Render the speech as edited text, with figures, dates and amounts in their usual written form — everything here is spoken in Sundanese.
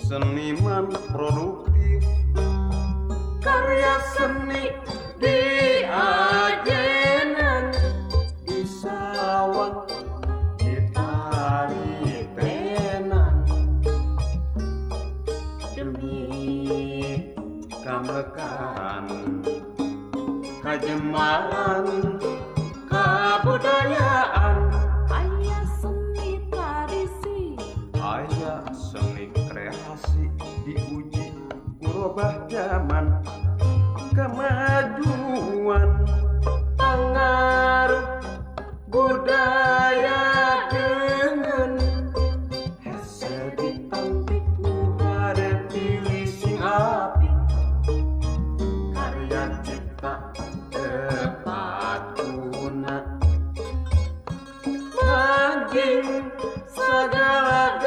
Seniman produktif, karya seni diajenan, di sawah ditaritenan, demi kamekaran, kajemaran, kabudayaan. Aya seni tradisi, Aya seni kreasi, diuji ku robah zaman kemajuan, pangaruh budaya.